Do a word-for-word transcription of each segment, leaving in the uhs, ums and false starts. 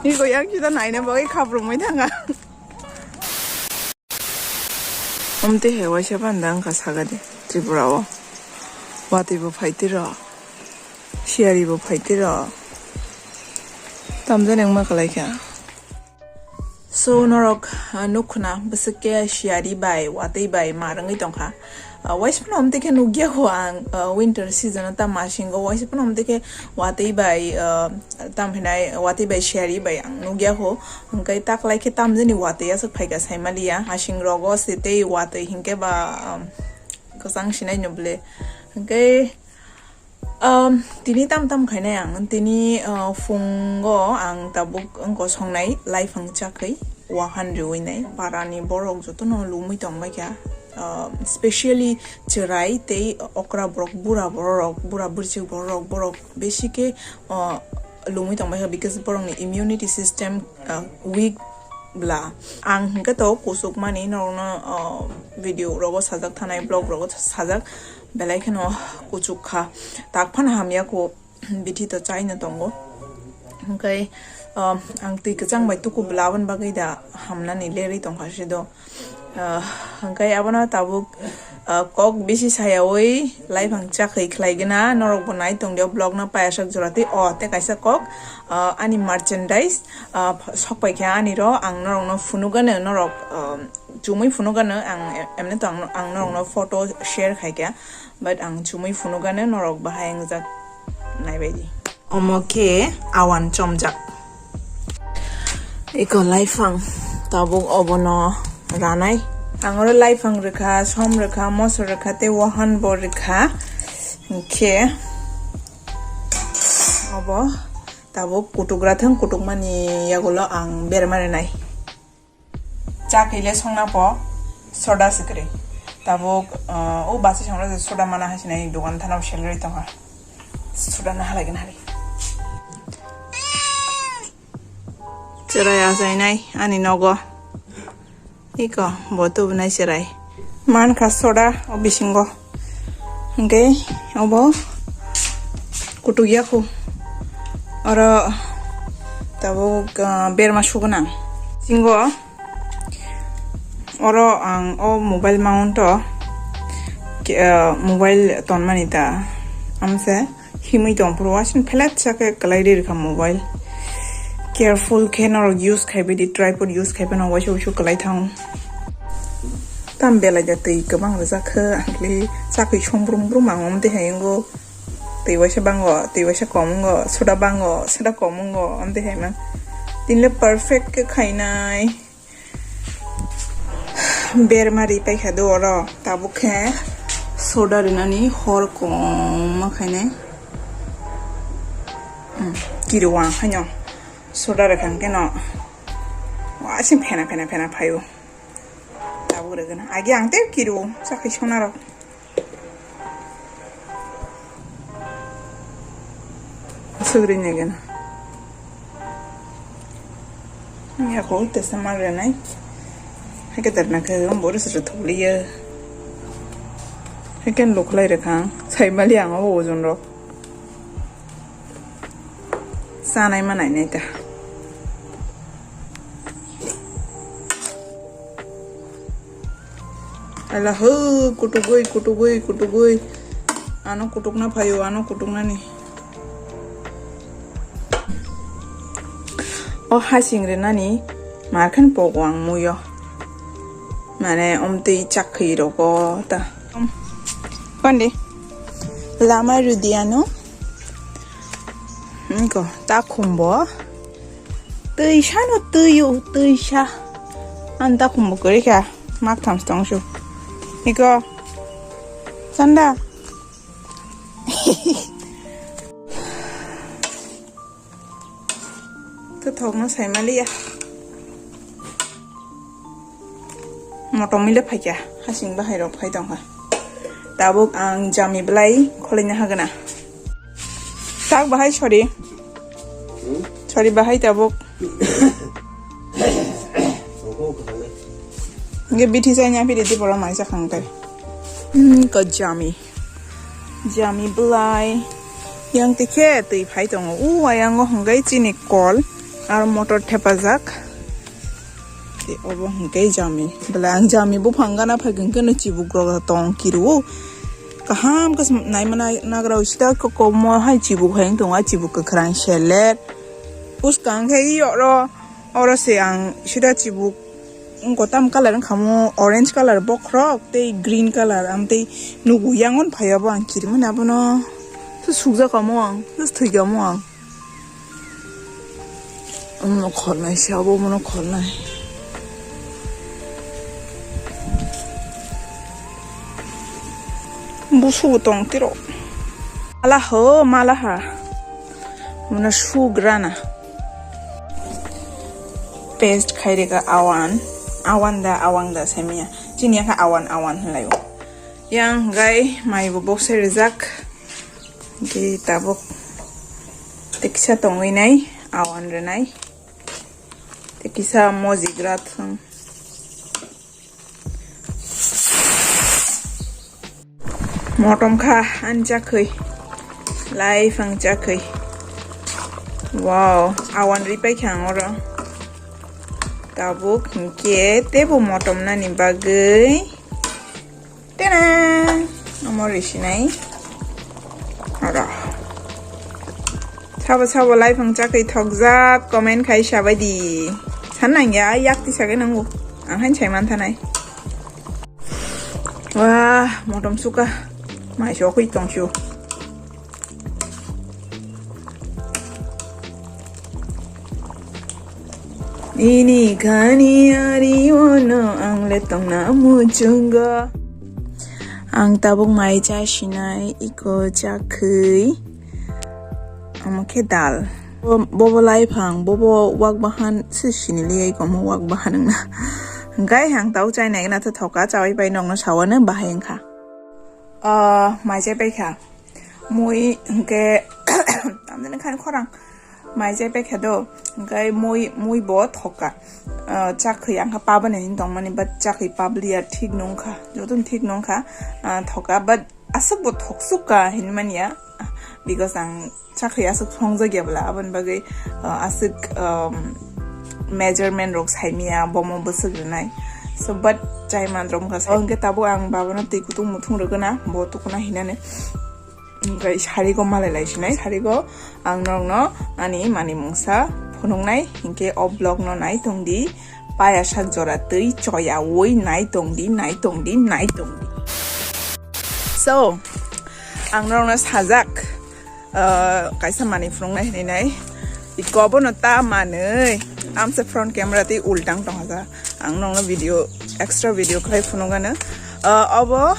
Iko yang kita naina bagwi khaprumwi thanga. Omte he waisa panda wngkha sagadi Tripura o. Watwi bo phaitiro. Siyari bo phaitiro. Tamjani wngma kwlaikha. So, norok, ah, nukkha na, bwswk khe siyari bai, watwi bai ma rwngwi tongkha. Ah, waisa phano omtwi khe nukya kho ang, ah, winter season o tamo asingo, waisa phano omtwi khe watwi bai, ah, tam hinai, watwi bai siyari bai ang nukya kho. Hwnkhe taklai khe tamjani watwi aswk phaikha saimaliya, asing rogo se tei watwi hinkhe ba, ah, kwchang sinai no bwle. Hwnkhe Um, tini tam tam khainai ang, tini, uh, phungo ang tabuk wngkha songnai, laifang chakwi wahan riwi nai, parani borok jotono lumwi tongbaikha, uh, specially chwrai tei okra borok, bura borok, bura bwrwchwk borok, borok besi khe, uh, lumwi tongbaikha, because borokni immunity system, uh, weak bla. Ang hwnkhe to kuchukmani norokno, uh, video rogo sajak thanai, vlog rogo sajak, belai kheno kuchuk kha. Tak phano hamya kho, bithi to chaino tongo. Hwnkhe, um, ang twi kwchang bai tuku bla, aboni bagwi da hamnani lerwi tongkha se do. Uh, hwnkhe abono tabuk, uh, kok bisi sayawi laifang chakwi khlai gana, norok bo nai tongdi o vlog no payasok jora twi. O, tei kaisa kok, uh, ani merchandise, uh, sok pai kha ani ro, ang norok no phunuk gana, norok, um, chumui phunuk gana, ang, emne to ang, ang norok no photo share khai kha. But ang chumui phunukgano norok bahai wngjak naibaidi. Omo khe awan chomjak. Eko laifang tabuk obono ranai. Ang oro laifang rwkha, som rwkha, moso rwkha tei wahan bo rwkha. Hwnkhe obo tabuk kutugra thang, kutukmani yagulo ang berma rwnai. Chakwi le songna po soda se kwrwi. Tabuk, uh, o basi songra je soda mana hai sinai dogan thana selrwi tongkha. Soda na halai gana hari. Cherai achainai ani nogo. Iko bo tubunai cherai. Mankha soda o bisingo. Hwnkhe obo kutuk yakhu. Oro tabuk, ah, berma sugunang. Singo oro ang o mobile mount o, ke-, ah, mobile tonmani ta amse himwi tong phuru waising phelet sa khe kwlai ri rwkha mobile. Careful khe norok use khai bidi, tripod use khai phano waisa waisa kwlai thango. Tam belai da twi kwbang rwjak khe, ang khe chakwi song brum brum ang omo twi hai wngo. Twi waisa bango, twi waisa kom wngo, soda bango, soda kom wngo, omo twi hai mang. Tini le perfect khe khainai. Berma ri paikha do oro, tabuk khe soda rinani hor kongma khainai. Hmm, kiru ang haino soda rwkha hwnkhe no waising phena phena phena phaio. Tabuk rwgwna. Agi ang tei kiru, chakwi songnarok. Aswk rinai gana. Yako tesa ma rwnai. Haikhe terna khe borok se thokliya. Haikhe luklai rwkha ang. Saimali ang o ojon rok. Chanai ma nainai ta. Ala ho, kutugwi, kutugwi, kutugwi. Ano kutukna phaio, ano kutuknani. O hasing rwnani markhan pogo ang muyo. Mane omtwi chakhi rogo ta. Kondi? Lama rudiano. Niko, ta khumbo. Twi sano twiyo, twi sa. Ang ta khumbo kwrwi kha. Mak tham stong su. Niko. Sanda. Twthokno saimaliya. Motom mile phaikha, hasing bahai rok phai tongkha. Tabuk ang jami belai kholaina hagana. Tak bahai sorry. Sorry bahai tabuk. Nge bithi jai nya pidi di pora mai sa khang tai. Hmm, ko jami. Jami belai. Yang tikhe twi phai tongo. U ayang o hwnkhe chini kol aro motor thepajak. Tei obo hwnkhe jami. Belai ang jami buphang gana phaikhe hwnkhe no chibuk rok tong kiru. Kaham khe naima nagra usida komo hai chibuk hai wng tongo, chibuk kwkhwrang seler. Bwskang khe oro, oro se ang sida chibuk wngkha tam colour wngkha mo, orange colour bokhorok tei green colour, ang tei nugo yang on phai abo ang kirimani abono. Se sukjakha mo ang, se thwikha mo ang. Omono kholnai se, abo omono kholnai. Busu bo tong tiro. Mala ho, mala ha. Mona sugrana. Paste khai rega awan. Awan da, awang da semia. Chini yakha awan, awan hwnlaio. Yang gai mai bo box rijak. Ge tabuk. Teksa tongwi nai, awan rwnai. Tei kisa mojigra thwng. Motom kha ani chakhwi. Life ang chakhwi. Wow, awan ripai kha ang oro. Tabuk hinkhe teibo motom nani bagwi. Tena! Omo risinai. Oro. Sabo sabo life ang chakhwi thokjak, comment khai sabai di. San nangya, yak tisa khe nango. Ang hain sai man thanai. Wah, motom suka. Mai sokwi tongsu. Nini khani ari ono ang le tongna muchungo. Ang tabuk mai cha sinai iko chakhwi. Omo khe dal. Bo, bobo laiphang, bobo wak bahan se sinili iko mo wak bahan wngna. Hingkai ang tabuk chai nai gana tho thoka chawai pai nokno sawano bahai wngkha. Ah, mai chai paikha. Mui hingke, tamdini khan khorang. Mai chai paikha do. Hingke mui, mui bo thoka. Ah, chakhwi angkha pabani hin tongmani, but chakhwi pabliya thik nungkha. Jotun thik nungkha, ah, thoka, but aswk bo thoksukka hinmaniya. Because ang chakhwi aswk songjakya bwla, aboni bagwi, uh, aswk, um, measurement rok saimaya, bomo bwswk rwnai. So, but chai man rok wngkha, hwnkhe tabuk ang babano twi kutung muthung rwgwna, bo tukuna hinani. Hwnkhe sarigo malai lai sinai, sarigo ang norokno ani mani mungsa phunuknai, hinkhe o vlog no nai tongdi, payasa jora twi choyawi nai tongdi, nai tongdi, nai tongdi. So, ang norokno sajak, ah, kaisa manwi phunuknai hinwi nai. Iko bono ta manwi. Amsa front camera tei ultang tongha ja. Ang nokno video, extra video khlai phunukgano. Ah, obo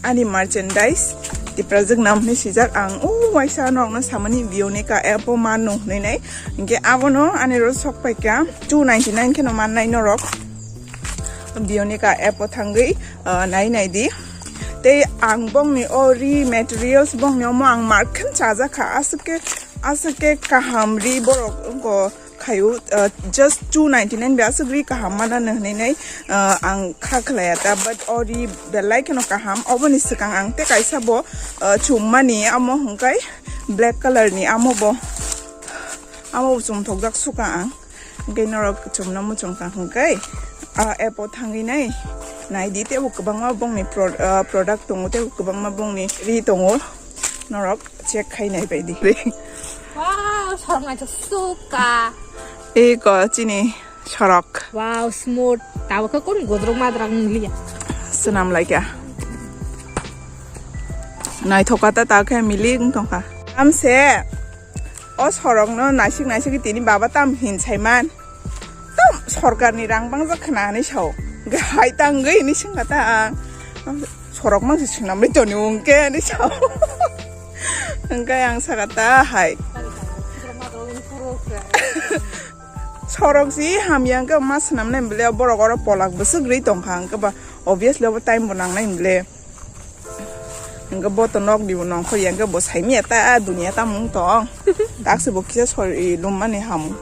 ani merchandise. Tiprajwk nam hinwi swijak. Ang o waisa nokno samani Bionica app o mano hinwi nai. Hinkhe abono ani oro sok paikha two ninety nine kheno mannai norok. Bionica app o thangwi, ah, nai nai di. Tei ang bongni o ri materials bongni omo ang mark khe chajakha, aswk khe, aswk khe kaham ri borok wngkha khaio, uh, just two ninety nine bai aswk ri kaham mana hinwi nai, uh, ang kha khlaiya ta, but o ri belai kheno kaham. Oboni swkang ang tei kaisa bo, uh, chummani, amo hwnkhe black color ni, amo bo, amo bo chumthokjak suka ang. Hwnkhe norok chumno muchung kha hwnkhe, ah, app o thangwi nai, nai di, teibo kwbangma bongni pro-, ah, product tongo, teibo kwbangma bongni ri tongo, norok check khai nai bai di. Wow, sorok naithok suka. Eko chini sorok. Wow, smooth. Tabuk khe kun godrok madrak wng liya. Swnam laikha. Naithok kha ta, ta khe milik wng tongkha. Amse. O sorokno naisik naisik tini baba tam hin saiman. Tam sorkarni rang bangjak khna hinwi sao. Hwnkhe hai tangwi hinwi swngkha ta ang. Sorok mangsi swnamwi toni hwnkhe hinwi sao. Hwnkhe ang sakha ta hai. Sorok si hamya hwnkhe ma swnamnai bwle borok oro polak bwswk rwi tongkha hwnkhe ba obviously obo time bo nangnai bwle. Hwnkhe bo to nok ni bo nongkhor ya, hwnkhe bo saimanya ta, a dunia ta mung tong. Takse bo kisa sori lummani hamung.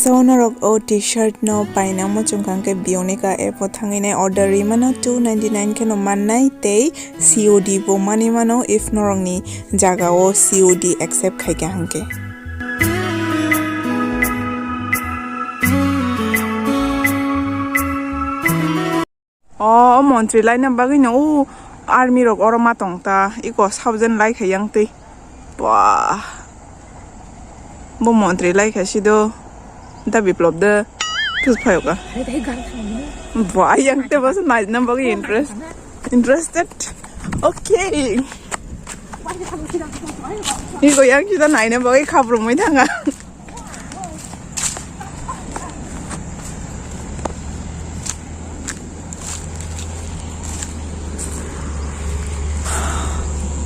So norok o t-shirt no paina muchung kha hwnkhe Bionica app o thangwi nai order ri mano, two ninety nine kheno mannai tei C O D bo manwi mano if norokni jaga o C O D accept khaikha hwnkhe. O, o montri laina bagwi no o army rok oro ma tong ta, iko sabjen lai kha yang twi. Ba. Bo montri lai kha si do. Da Biplop de. Kis phayo ka. Ba, yang te bas naina bagwi interest. Interested? Okay. Iko yang kita naina bagwi khabrumwi thanga.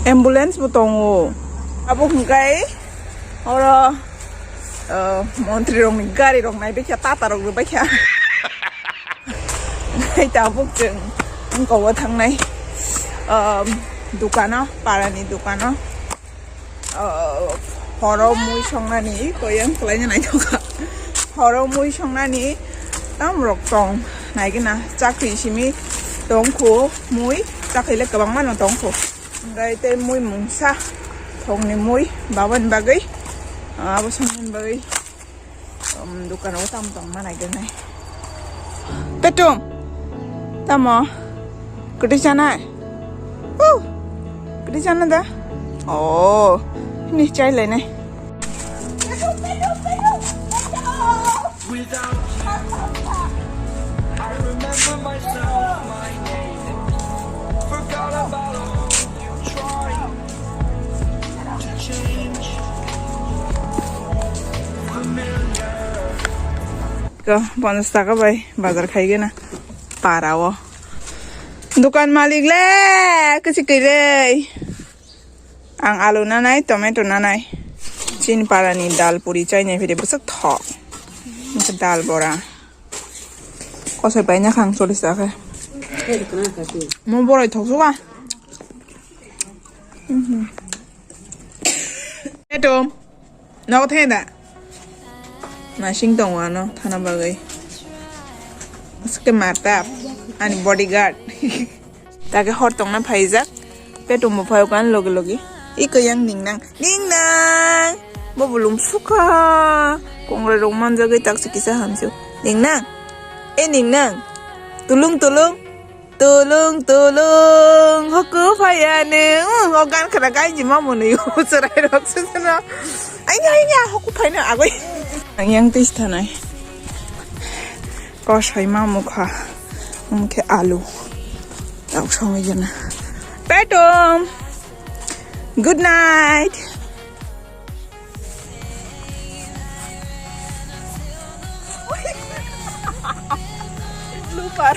Ambulance bo tongo. Abo hwnkhe oro, uh, montri rokni gari rok naibaikha, tata rok rwbaikha. Hai tabuk chwng wngkha o thangnai, um, dukano, parani dukano. Oh, horo mui songnani koyang kwlaina naithokha. Horo mui songnani tamrok tong naigena chakri simi tongkho mui chakri le kwbangma no tongkho. Hwnkhe tei mui mungsa thongni mui babani bagwi, ah, abo songnani bagwi. Um, dukano tamo tong manai gwnai. Petum. Tamo. Kwtwi chanai. Uh. Kwtwi chana da. Oh. Ni chai lai nai. Ko, ponchas taka bai bazar khaigena para o. Dukan malik le, kwchwi kwrwi. Ang alu nanai, tomato nanai. Chini para ni dal puri chainai phiri bwswk thok. Dal bora. Kosoi paina khang chollish taka. Mo boroi thok suka. Mhm. Eto. Nogo thai da. Masing tongo ano thana bagwi. Aske marta ani bodyguard. Take hor tongna phaijak. Petum bo phai kan logi logi. Iko yang ningnang. Ningnang. Bo bulum suka. Kongre rok manjagwi tak se kisa hamsu. Ningnang. E ningnang. Tulung tulung. Tulung tulung hoku phaiya nung. O gan khara gai jima mwnwi o chwrai rok se seno. Aiya aiya hoku phaina agoi. Ang yang tis thanai. Kosoi ma mukha. Mukhe alu. Tok songwi jana. Petum. Good night. Blooper.